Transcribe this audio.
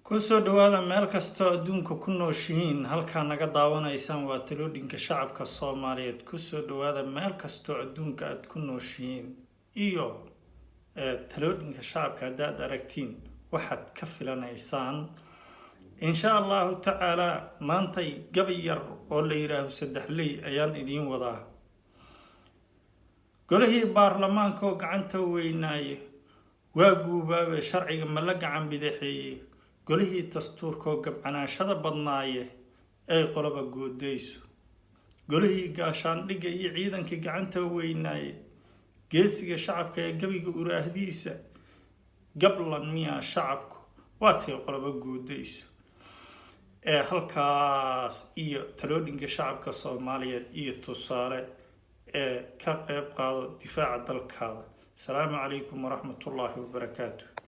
Kusoo dhawaada meel kastoo adduunka ku nooshihiin. Halkaa naga daawanaysaan waa Talooyinka Shacabka Soomaaliyeed. Kusoo dhawaada meel kastoo adduunka aada ku nooshihiin iyo Talooyinka Shacabka. Haddaad aragtiin waxaad ka filanaysaan, insha Allahu tacaalaa, maantay gabay yar oo la yidhaaho Saddexley ayaan idiin wadaa. Golihii baarlamaanka oo gacanta weynaaye waa guubaabe, sharciga ma la gacan bidaxeeye. Golihii dastuurka oo gabcanaashada badnaaye ay qoloba goodayso. Golihii gaashaandhigga iyo ciidankii gacanta weynaaye, geesiga shacabka ee gabiga uraahdiisa, gablan miyaa shacabku waatay qoloba goodayso. Ee halkaas iyo Talooyinka Shacabka Soomaaliyeed iyo tusaale ee ka qeyb qaado difaaca dalkaada. Asalaamu calaykum waraxmatullaahi wabarakaatu.